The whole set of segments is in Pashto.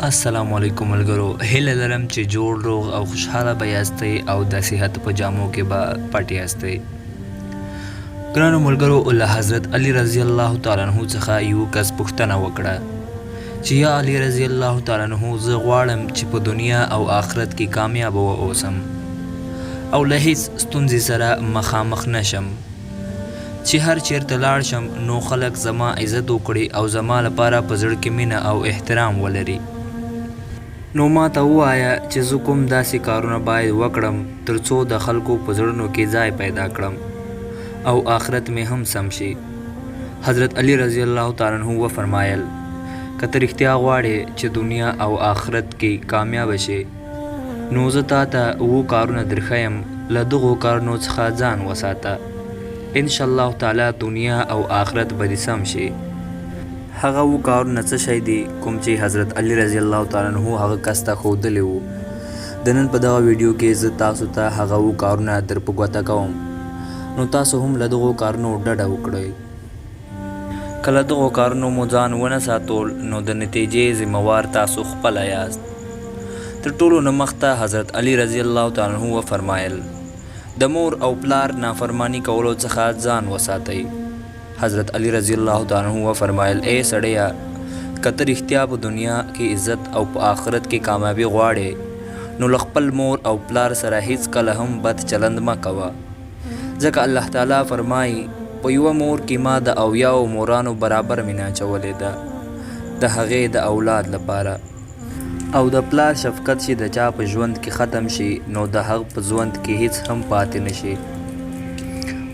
السلام علیکم ملګرو، هیله لرم چې جوړ روغ او خوشحاله به یاستئ او د صحت په جامو کې به پټ یاستئ. ګرانو ملګرو، له حضرت علی رضی الله تعالی عنہ څخه یو کس پوښتنه وکړه چې یا علی رضی الله تعالی عنہ، زه غواړم چې په دنیا او آخرت کې کامیاب واوسم او له هیڅ ستونزې سره مخامخ نشم، چې هر چیرته لاړ شم نو خلک زما عزت وکړي او زما لپاره په زړه کې مینه او احترام ولري. نو ماته ووایه چې زه کوم داسې کارونه باید وکړم تر څو د خلکو په زړونو کې ځای پیدا کړم او آخرت مې هم سم شي. حضرت علی رضی الله تعالی عنہ وفرمایل، که ته رښتیا غواړې چې دنیا او آخرت کې کامیاب شې نو زه تاته اوو کارونه درښیم، له دغو کارونو څخه ځان وساته، ان شاء الله تعالی دنیا او آخرت به دې سم شي. هغه اوو کارونه څه شی دي کوم چې حضرت علی رضی الله تعالی عنہ هغه کس ته ښودلي وو؟ د نن په دغه ویډیو کې زه تاسو ته هغه اوو کارونه در په ګوته کوم، نو تاسو هم له دغو کارونو ډډه وکړئ. که له دغو کارونو مو ځان ونه ساتول نو د نتیجې ذمه وار تاسو خپله یاست. تر ټولو نه مخته حضرت علی رضی الله تعالی عنہ وفرمایل، د مور او پلار نافرمانی کولو څخه ځان وساتئ. حضرت علی رضی الله تعالی عنہ وفرمایل، ای سړیه، که ته رښتیا په دنیا کې عزت او په آخرت کې کامیابي غواړې نو له خپل مور او پلار سره هیڅکله هم بد چلند مه کوه، ځکه الله تعالی فرمایي، په یوه مور کې ما د اویاو مورانو برابر مینه اچولې ده د هغې د اولاد لپاره. او د پلار شفقت چې د چا په ژوند کې ختم شي نو د هغه په ژوند کې هیڅ هم پاتې نشي.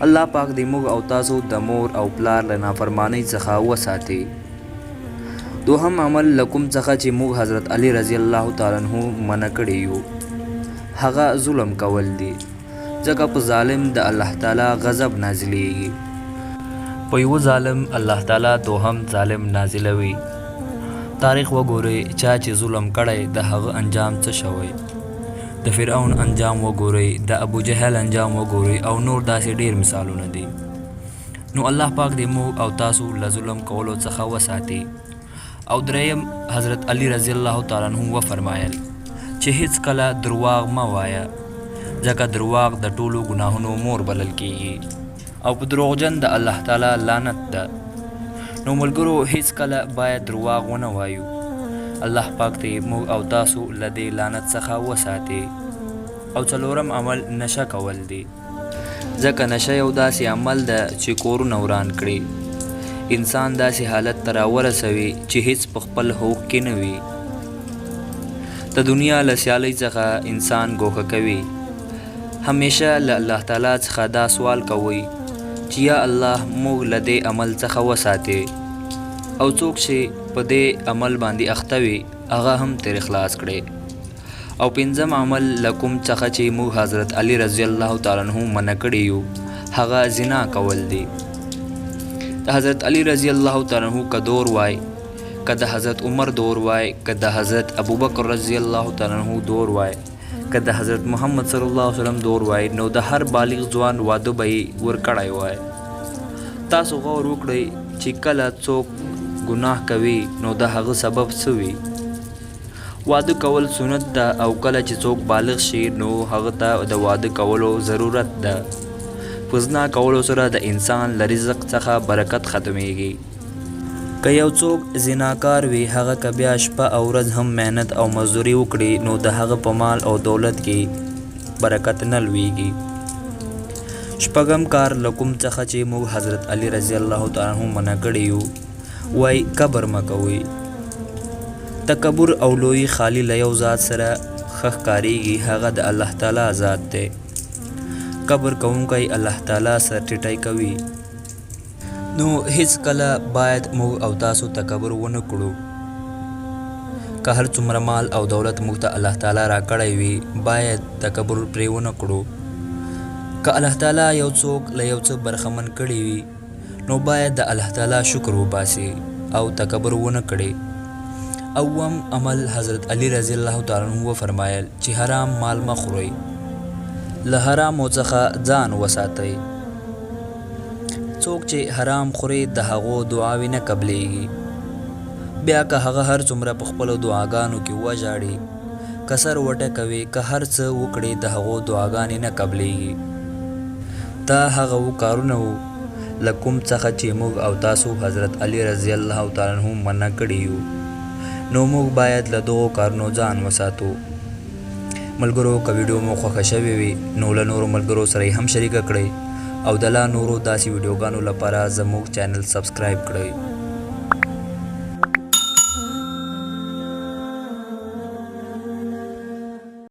الله پاک دې موږ او تاسو د مور او پلار له نافرمانۍ څخه وساتي. دوهم عمل له کوم څخه چې موږ حضرت علی رضی الله تعالی عنہ منع کړی یو هغه ظلم کول دي، ځکه په ظالم د الله تعالی غضب نازلیږي. په یوه ظالم الله تعالی دوهم ظالم نازلوي. تاریخ وګورئ، چا چې ظلم کړی د هغه انجام څه شوی. د فرعون انجام وګورئ، د ابو جهل انجام وګورئ او نور داسې ډیر مثالونه دي. نو الله پاک دې موږ او تاسو له ظلم کولو څخه وساتي. او دریم حضرت علی رضی الله تعالی عنہ وفرمایل چې هیڅ کله درواغ مه وایه، ځکه درواغ د ټولو ګناهونو مور بلل کیږي او په دروغجن د الله تعالی لعنت ده. نو ملګرو، هیڅ کله باید درواغ ونه وایو. الله پاک دې موږ او تاسو له دې لعنت څخه وساتي. او څلورم عمل نشه کول دي، ځکه نشه یو داسې عمل ده چې کورونه وران کړي، انسان داسې حالت ته راورسوي چې هیڅ په خپل هوښ کې نه وي، د دنیا له سیالۍ څخه انسان ګوښه کوي. همیشه له الله تعالی څخه دا سوال کوئ چې یا الله موږ له دې عمل څخه وساتې، او څوک چې په دې عمل باندې اخته وي هغه هم ترې خلاص کړي. او پنځم عمل له کوم څخه چې موږ حضرت علی رضی الله تعالی عنہ منع کړی یو هغه زنا کول دي. د حضرت علی رضی الله تعالی عنہ که دور وای، که د حضرت عمر دور وای، که د حضرت ابوبکر رضی الله تعالی عنہ دور وای، که د حضرت محمد صلی الله علیه وسلم دور وای، نو د هر بالغ ځوان واده به یې ورکړی وای. تاسو غور وکړئ چې کله څوک ګناه کوي نو د هغه سبب څه وي؟ واده کول سنت ده او کله چې څوک بالغ شي نو هغه ته د واده کولو ضرورت ده. په زنا کولو سره د انسان له رزق څخه برکت ختمیږي. که یو څوک زناکار وي هغه که بیا شپه او ورځ هم محنت او مزدوري وکړي نو د هغه په مال او دولت کې برکت نه لویږي. شپږم کار له کوم څخه چې موږ حضرت علی رضی الله تعالی عنہ منع کړي یو، وای کبر مه کوئ. تکبر او لویي خالي له یو ذات سره ښه ښکاریږي، هغه د الله تعالی ذات دی. کبر کوونکی الله تعالی سر ټیټی کوي. نو هیڅکله باید موږ او تاسو تکبر ونه کړو. که هر څومره مال او دولت موږ ته الله تعالی راکړی وي باید تکبر پرې ونه کړو. که الله تعالی یو څوک له یو څه برخمن کړي وي نو باید د الله تعالی شکر وباسي او تکبر ونه کړي. اووم عمل حضرت علی رضی الله تعالی عنہ وفرمایل چې حرام مال مه خورئ، له حرامو څخه ځان وساتئ. څوک چې حرام خوري د هغو دعاوې نه قبلیږي. بیا که هغه هر څومره په خپلو دعاګانو کې وژاړي، که سر وټکوي، که هر څه وکړي، د هغو دعاګانې نه قبلېږي. دا هغه اووه کارونه وو له کوم څخه چې موږ او تاسو حضرت علي رضی الله تعالی عنه منع کړي یو، نو موږ باید له دغو کارونو ځان وساتو. ملګرو که ویډیو مو خوښه شوې وي نو له نورو ملګرو سره یې هم شریکه کړئ او د لا نورو داسې ویډیوګانو لپاره زموږ چینل سبسکرایب کړئ.